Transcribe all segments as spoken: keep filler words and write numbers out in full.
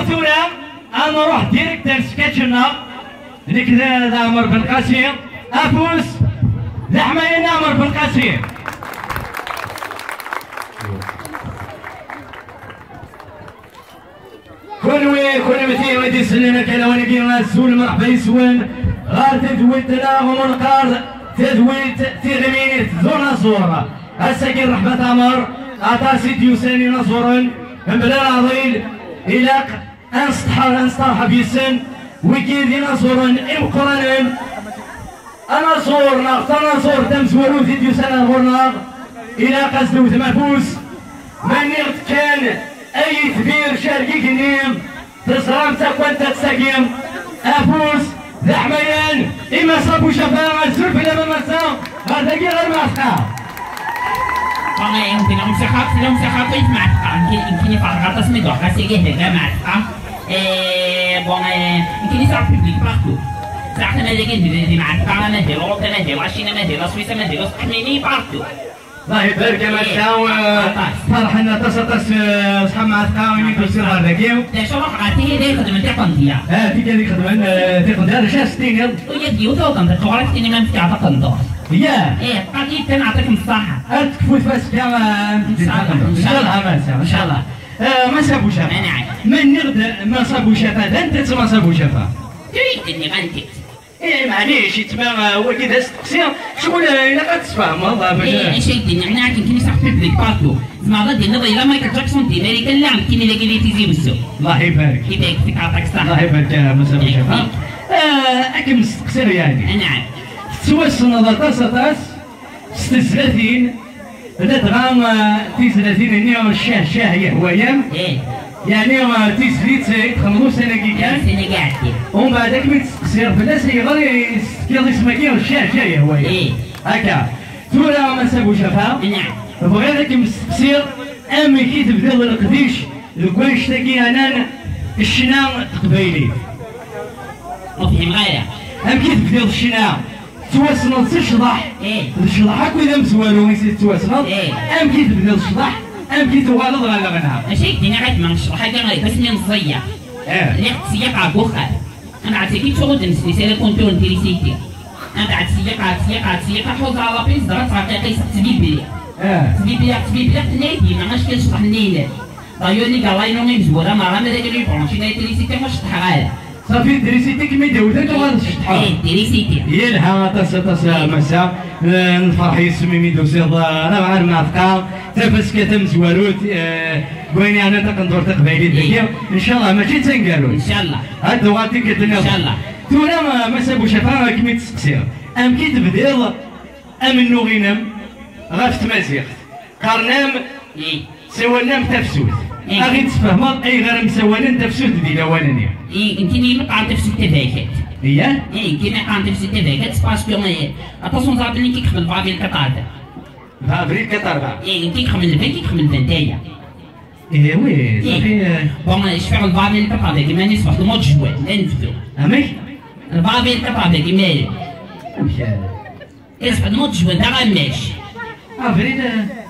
Tura ad nruḥ direct ar sketch-nneɣ. Nekk d, d Ɛmer Belqasi. Afus d Leḥmaya n Ɛmer Belqasi. Kunwi, kunwi i d-isellen akka lawan-agi, azul, merḥba yes-wen ɣer tedwilt-nneɣ umenqar, tedwilt tiɣimit d unaẓur. Ass-agi rreḥba tamar, aṭas i d-yusan inaẓuren, mebla leɛḍil, ilaq ad nsetḥer, ad nesteṛḥeb yes-sen, wigi d inaẓuren imeqqranen. Anaẓur neɣ tanaẓurt tamezwarut i d-yusan ar ɣur-neɣ, ilaq ad s-tewtem afus. Ma nniɣ-d kan ay itbir cergig-nni, teẓram takwant ad tagi afus d aḥmayan i Massa Bucafa, azul fell-am a Massa, ɣer dagi ɣer Mɛetqa. Bon, eh, yemkin ad msaxaṭ, ad msaxaṭ i Mɛetqa, yemkin, yemkin iferreq aṭas mi d-uɣeɣ ass-agi hegga Mɛetqa. Eh, bon, eh, yemkin yesɛa public partout. Saɛet ama d akken di, di Mɛetqa, ama di Luṛup, ama di la Chine, ama di la Suisse, ama di la Sqemini, partout. الله يبارك يا مشاو. فرحنا تصطس اصحاب مع التعاون يدوسوا هذاكي. تعيش روح عاتيه داير خدمة تقنطية. اه، في كذي خدمة، آه، تقنطية، هذا شاش ستيني. ويا ديو تو كنت تقرا ستيني ما مفتاح تقنطور. يا. ايه، قاعد يتم يعطيكم الصحة. انت كفوت فاس كما. ان شاء الله، ان شاء الله. ان شاء الله، ما سابوش. نعم. من نغد ما سابوش فا، انت ما سابوش فا. تريد اني غنتي. ايه، معليش، يتما، آه، هو كي داز التقصير، شغل، آه، إلا قد تفهمض، آه، باش ايه، اش يدير؟ معناها كي كاين صاحب بيبليك بارتو. زعما غادي نضي لا مايكل جاكسون دي ماري كان لاعب كيما اللي قال لي تيزي وزو. الله يبارك. يبارك فيك، عطاك الصحة. الله يبارك يا مساء الخير. آه، اكم التقصير يعني. نعم. تسوى السنة ثلاثة عشر. ستزلاتين، ladɣa, eh, tizlatin-nni ccah ccah yehwa-yam. Eh. Yeɛni, eh, tizlit i txedmeḍ ussan-agi kan. Ussan-agi iɛeddan. Umbeɛd ad kem-id-steqsiɣ fell-as ayɣer i s-tefkiḍ isem-agi ccah ccah yehwa-yam. Eh. Akka. Tura a Massa Bucafa, bɣiɣ ad kem-steqsiɣ amek i tebdiḍ leqdic deg wannect-agi ɛnan ccna n teqbaylit. Ur fhimeɣ ara. Amek i tebdiḍ ccna? Tettwassneḍ s ccḍeḥ. Eh. D ccḍeḥ akk i d amezwaru i s tettwassneḍ. Eh. Amek i tebdiḍ ccḍeḥ? Amek i tuɣaleḍ ɣer leɣna? Acu i k-d-iniɣ a gma, ccḍeḥ-agi d asmi meẓẓiyeɣ. Eh. Lliɣ ttseyyiqeɣ deg uxxam. Ambeɛd tagi ttuɣ ur d-nesli s ara kuntur n trisiti. Ambeɛd seyyiqeɣ, seyyiqeɣ, seyyiqeɣ, ḥuzaɣ lapis, dɣa ttɛeqqiqeɣ-as ttbibli. Eh. Ttbibliɣ, ttbibliɣ, tenna-yi-d yemma, acku ccḍeḥ-nni yellan. D'ailleurs, les gars-inu imezwura merra ma d akken i branchina trisiti ur ceṭṭḥeɣ ara. Safi, trisiti kem-id-iwten tuɣal tceṭṭḥeḍ. Eh, trisiti. Yelha aṭas, aṭas, a Massa. Eh, nferḥ yes-m imi d-tusiḍ, eh, ar Mɛetqa, tafaska tamezwarut, eh, deg wayen yeɛnan taqendurt taqbaylit dagi. Eh. Ncallah, mačči d taneggarut. Ncallah. Ad d-tuɣal tikkelt nniḍen. Ncallah. Tura, a Massa Bucafa, ad kem-id-steqsiɣ. Amek i tebdiḍ amennuɣ-inem ɣef tmaziɣt? Qqaren-am, eh, ssawalen-am tafsut. Eh. Ad ɣ-id-tesfehmeḍ ayɣer am ssawalen tafsut di lawan-nni? Eh, nekkini mi qqaren tafsut taberkat. Iya? Eh, nekkini qqaren tafsut taberkat, c'est parce que, eh, aṭas n ẓraben nekk i ixedmen lbabil kaṭarda. Lbabil kaṭarda? Eh, nekk i ixedmen lbank, i ixedmen lbank aya. Eh, oui, eh, safi, eh. Bon, eh, cfiɣ lbabil kaṭarda, dagi mani ṣbeḥ d mois de juin, la nebdu. Amek? Lbabil kaṭarda, dagi mani. Amek, eh? Isbeḥ d mois de juin, d aɣamac. Avril, eh.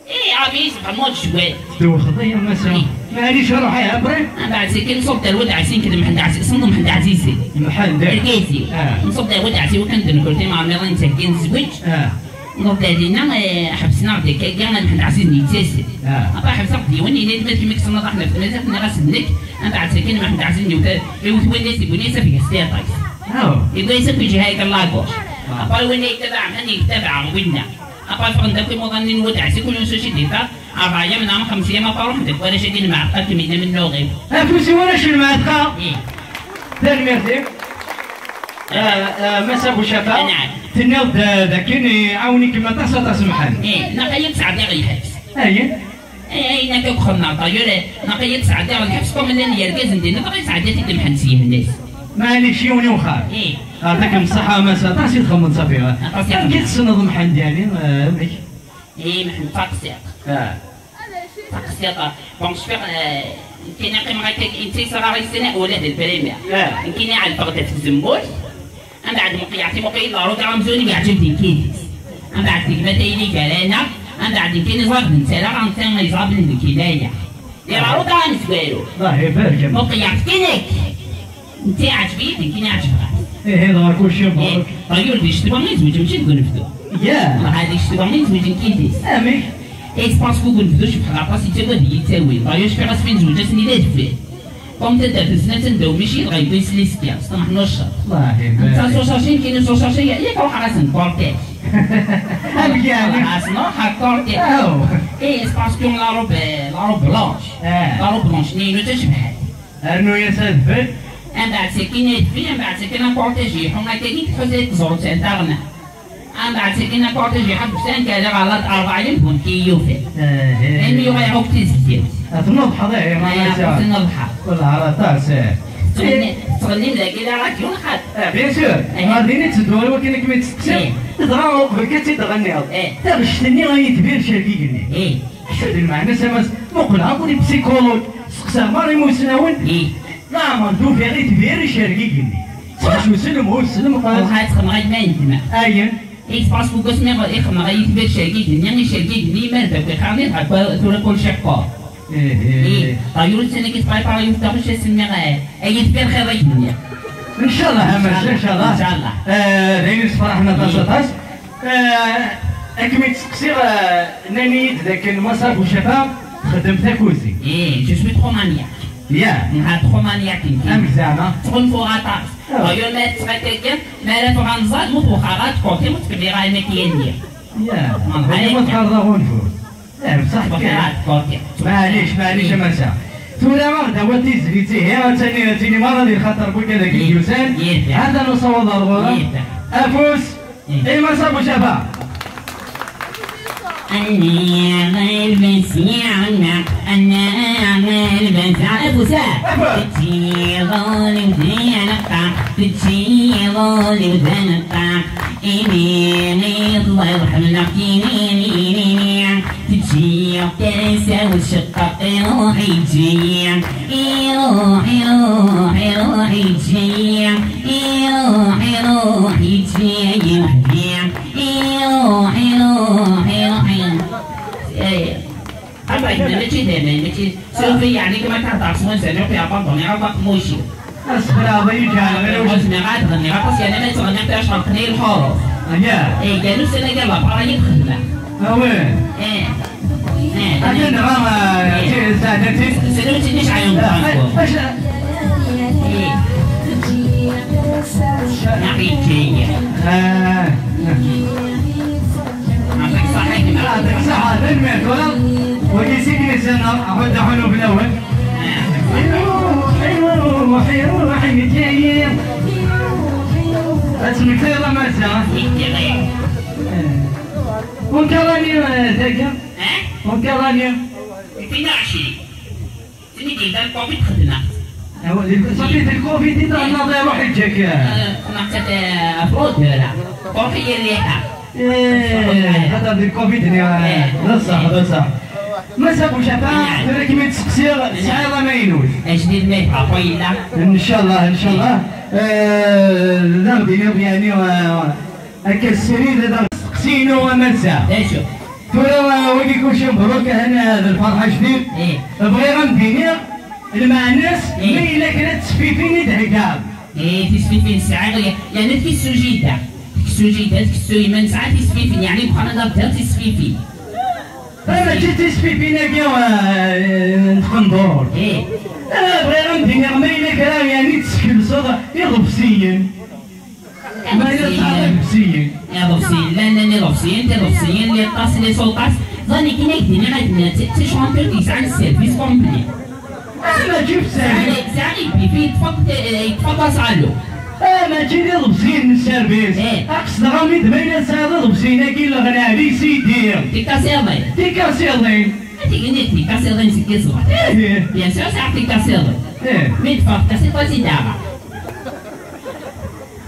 Eh, avril, isbeḥ d mois de juin. Tewxeḍ-iyi a Massa. Eh. Maɛlic, ruḥ, eh, après. Ambeɛd sakin nṣubb-d ar Wad Ɛsin, nekk d Mḥend Ɛsi, send Mḥend Ɛzizi. Mḥend, eh. Argaz-iw. Ah. Nṣubb-d ar Wad Ɛsin, wakken d-nekkel timɛermiḍin nettheggin zzwaǧ. Ah. Nruḥ-d ar dinna, eh, ḥebsen-aɣ-d akka, akka, Mḥend Ɛziz yettas-d. Ah. Après ḥebseɣ-d yiwen, yenna-yi-d: "Ma d kemm i yessneḍ ad ḥebsen?" Mazal nniɣ-as nekk. Ambeɛd sakin Mḥend Ɛziz yewwet, yewwet winna-s, yewwi-as afeg s tiṭ-is. Ah. Yewwi-as afeg, ha-k la gauche. Ah. Après winna yettabaɛ Mḥend, yettabaɛ winna. Après ffɣen-d akk imuḍanen n Wad Ɛsi, kul yiwen s acu i d-yeffeɣ. Ṛebɛa yam neɣ xemsa yam, après ruḥen-d akk warrac-agi n Mɛetqa, kem-id am nnuɣ-iw. Afus i warrac n Mɛetqa. Ih. Tanemmirt-ik. Ah, ah, Massa Bucafa, anɛam, tenniḍ-d, ah, d akken iɛawen-ikem aṭas, aṭas Mḥend. Eh, naqal ad sɛeddiɣ lḥebs. Ayen? Eh, ayen akka i xedmeɣ, d'ailleurs, eh, naqal ad sɛeddiɣ lḥebs, comme llan yergazen dinna, dɣa yesɛedda-t-id Mḥend s yiman-is. Maɛlic, yiwen i wexxam. Eh. Yeɛṭikem ṣṣeḥḥa a Massa, aṭas i txedmeḍ, safi. Aṭas i xedmeɣ. Amek i tessneḍ Mḥend, yeɛni, eh, amek? Eh, Mḥend d taqsiṭ. Ah. Taqsiṭ. Bon, cfiɣ, eh, nekkini qqimeɣ akka, netta yesɣaray ssna ula d lprimière. Ah. Nekkini ɛelfeɣ-d ɣef tzemmurt. Ambeɛd meqyaɛti meqyil la route amzun yeɛǧeb di kidis. Ambeɛd tegma tayli gar-aneɣ. Ambeɛd nekkini ẓrab d netta, la netta yeẓrab d nekkini aya. Iɣer ur d-ara nezgaru. Allah ibarek. Muqleɣ-t kan akka. Netta iɛǧeb-iyi, d nekk i iɛǧeb-as. Ihi dɣa kulci mebṛuk. D'ailleurs, di ccetwa i yezweǧ, mačči deg unebdu. Yah. Dɣa di ccetwa i yezweǧ nekk yid-s. Amek? Eh, c'est parce que deg unebdu cebḥeɣ aṭas, yettagad-iyi ttawil. D'ailleurs, cfiɣ asmi nezweǧ ass-nni d adfel. Comme taddart-nsen attan ddaw Micli, dɣa yewwi-s liski, s ṭṭmeḥ n uccer. Allah ibarek. Netta s ucerci, nekkini s ucerci, yak ruḥeɣ-asen cortège. Amek yeɛni? Ruḥeɣ-asen, ruḥeɣ cortège. Aw. Eh, c'est parce que la robe, la robe blanche. Ah. La robe blanche-nni-inu tacebḥant. Rnu-yas adfel. Ambeɛd sakin adfel, ambeɛd sakin akortij iḥun akkagi, tḥuza i tẓurt n taɣna. Ambeɛd sakin akortij iḥebbes anka d aɣalad rebɛa yemhun ki yufan. Ayen yuɣal iɛuk tizgelt. Ad tneḍḥeḍ, ihi, ma Aya, nasa. Ad tneḍḥeḍ. Wellah, ar aṭas, eh. Tettɣenni-, tettɣennim dagi la radio, xaṭ. Eh, bien sûr. Eh. Ɣer din i ttedduɣ i wakken ad kem-id-steqsiɣ. Eh. Dɣa uqbel kan ad tt-id-tɣenniḍ. Eh. Taɣect-nni ay itbir cerkig-nni. Eh. Acu d lmeɛna-s a Mass? Muqleɣ akk les psychologues, seqsaɣ merra imusnawen. Ih. Leɛmer d-ufiɣ itbir icerkig-nni. Ttxucc uselem, uselem qas. Ruḥ ad txemmeɣ aytma yendem. Ayen? Ih, tfeṛes deg wasmi i xemmeɣ ay itbir icerkig-nni, icerkig-nni, imar d akk ixarni, dɣa tura kulci ḥqur. Ih, ih. Ih, d'ailleurs, sani ki tprépari yiwet taɣect, ad s-nniɣ, eh, ay itbir xir ay-nni. Ncallah a Mass, ncallah. Ncallah. Eh, d ayen yessefraḥen aṭas, ih, aṭas. Eh, ad kem-id-steqsiɣ, eh, nnan-iyi-d dakken Mass Abucafa txeddem takuzi. Eh, je suis trop maniaque. Yah. Nḥa trop maniaque nekk. Amek zeɛma? Ttɣunfuɣ aṭas. Ah. D'ailleurs, ma ttɣakka kan, mi ara ffɣeɣ anẓad, mu twexxaɣ ad tkurti, mu tkebbiɣ armi k-yenni. Yah. Ma nḥa wagi ma akka. Teqqareḍ aɣunfu. Eh, bṣaḥ kan. Tkurti. Maɛlic, maɛlic a Massa. Tura ad aɣ-d-tawiḍ tizlit ihi, ad tini, ad tini merra di lxaṭer n wigad-agi d-yusan. Yid-, yid-, hata nusaweḍ ar ɣur-m. Yid-, afus. Imas Abu Jaba. Anni ɣilbes yeɛneq, anna ɣilbes yeɛneq. Abusa. Abu. Teǧǧiḍ ul-iw d aneqqaq, teǧǧiḍ ul-iw d aneqqaq. Imi iḍleb ḥemmleɣ-k, ini, ini, ini. Teǧǧiḍ tasa-w tceqqeq, iruḥ iǧǧi-yi. Iruḥ, iruḥ, iruḥ iǧǧi-yi. Iruḥ, iruḥ, yeǧǧa-yi weḥd-i. Iruḥ, iruḥ, iruḥ, iruḥ. Eh, aba, yella mačči d aman, mačči surfi, yeɛni, kma thedder s wanzan, yuɣ abandoni, akk aqemmuc-iw. Asefra, aba, yeǧǧa, ɣer wajed. Ur zmireɣ ad ɣenniɣ aṭas, yeɛni, ma ttɣenniɣ tura, cɣelqen-iyi lḥuruf. Ah, ya. Eh, gan ussan-agi, la para i txedmeɣ. Ah, ouais. Eh. Atan dɣa, eh, ti-, sɛedda-tt-id. Sɛedda-tt-id, ur sɛiɣ ara. Eh, acu? Eh. Naqi ǧǧiya. Eh. Naqi ṣaḥit. Naqi ṣaḥit, tanemmirt. Tura, wagi si Knisana, Aḥmed Daḥun Ublawen. Eh. Iruḥ, iruḥ, iruḥ, iruḥ, iruḥ. Ad tmektayeḍ a Massa. Eh. Wanka rani, eh, tagi? Eh? Wanka rani? Tini ɛecrin. Tini di dan covid xedmeɣ. Awa, di, safi di covid i d-tennaḍ iruḥ iǧǧak. Eh, xedmeɣ-tt, eh, afrod, la. Truḥ-iyi rriḥa. Eh, hada di covid-nni, eh, eh, d ṣṣeḥ, d ṣṣeḥ. Massa Abu Jaba, eh, tura kem-id-steqsiɣ, eh, tesɛiḍ amaynut? Ajdid ma yebɣa, yella. Ncallah, ncallah. Eh, d aɣ-d-tiniḍ, yeɛni, eh, Akka srid ad aɣ-steqsiynu a Massa. D acu? Tura, wa-, wagi kulci mebruk, hana d lferḥ ajdid. Eh. Bɣiɣ ad m-d-iniɣ lmeɛna-s, eh, ma yella kra n tesfifin i d-theggaḍ. Eh, tisfifin sɛiɣ, ya-, yani tkessu jida. Tkessu jida, tkessu yemma, nesɛa tisfifin, yani bɣan ad aɣ-d-taɣ tisfifin. Eh, mačči d tisfifin-agi, eh, n tqendurt. Eh. Eh, bɣiɣ ad m-d-iniɣ ma yella kra, yani teskelseḍ iḍebsiyen. Ma yella tesɛiḍ iḍebsiyen. Iḍebsiyen, llan, llan iḍebsiyen, tiḍebsiyen, les tasses, les soldats. Ẓani kan ak-d-iniɣ akken d, d tachanteuse yesɛan service complet. Ah, mačči f service. Sɛiɣ, sɛiɣ ipi, yeṭṭef-, yeṭṭef-d aṣalu. Ah, mačči d iḍebsiyen n service. Eh. Aqesdeɣ-am-id ma yella tesɛiḍ iḍebsiyen-agi, leɣna ɛli sidi. Tikasiḍin. Tikasiḍin. Ad tgini tikasiḍin seg iẓra. Eh. Bien sûr, sɛiɣ tikasiḍin. Eh. Mi d-teffeɣ tkasiḍt, ad tt-id-aɣeɣ.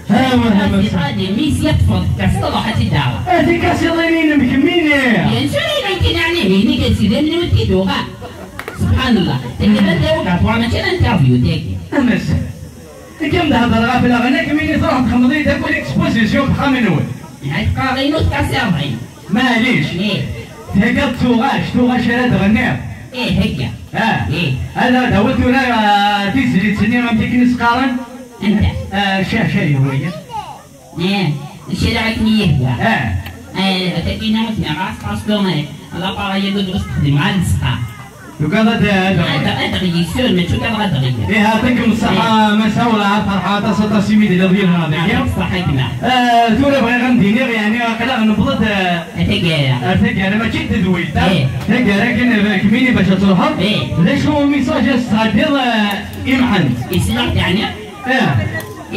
Awa, awa. Ati, ati, mi s-yeṭṭfeḍ tkasiḍ, ruḥ ad tt-id-aɣeḍ. Ati kasiḍin-inem kemmini. Bien sûr, ay la yettin ɛni, hini kan sidi, mni ur t-id-uɣeɣ. Subḥan Allah. Tagi d interrogatoire, mačči d interview, tagi. Amas. Ikkem d-hedder ɣef leɣna, kemmini truḥ txemmeḍ-iyi-d akk l'exposition deg uxxam-nwen. Ay teqqar inu tkasiḍin. Maɛlic. Ih. Theggaḍ tuɣac, tuɣac ara d-ɣenniɣ. Ih, hegga. Ah. Ih. Ala, d awal tura, ah, tizlit-nni, amek akken i s-qqaren? Anta? Ah, cah, cah, waya. Ih, cah akken i yehwa. Ah. Eh, tagi-nni ur tniɣ ara, parce que, eh, l'appareil-agi ur t-texdim ara neṣṣeḥ. Tugadeḍ ad, ad, ad, ad ɣ-yessur, mačči ugadeɣ ad ɣ-yessur. Ih, yeɛṭikem ṣṣeḥḥa, Massa, wellah ferḥeɣ aṭas, aṭas imi d-telliḍ yid-neɣ dagi. Yeɛṭik ṣṣeḥḥa a gma. Eh, tura bɣiɣ ad m-d-iniɣ, yeɛni, aql-aɣ newweḍ-d, eh, Ar taggara. Ar taggara, mačči d tedwilt, ah. Ih. Taggara kan, eh, kemmini bac ad truḥeḍ. Ih. D acu message ad s-tɛeddiḍ, eh, i Mḥend? Yesleɣ-d, yeɛni? Ih.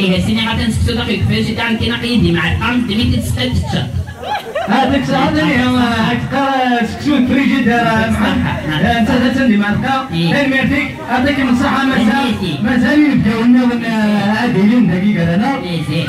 Ih, a sini atan seksu d axi kfir, si dan kan aql-i di Mɛelqa, ddem-it-id, tesqid teččeḍ. Ah, deg saɛat-nni, eh, ad teqqar, eh, seksu d frigidaire, eh, Mḥend. Ṣṣeḥḥa. Eh, netta d attan di Mɛelqa. Ih. Tanemmirt-ik, yeɛṭikem ṣṣeḥḥa, mazal, tanemmirt-ik, mazal inebgawen nniḍen, eh, ad ilin dagi gar-aneɣ. Ih, zin.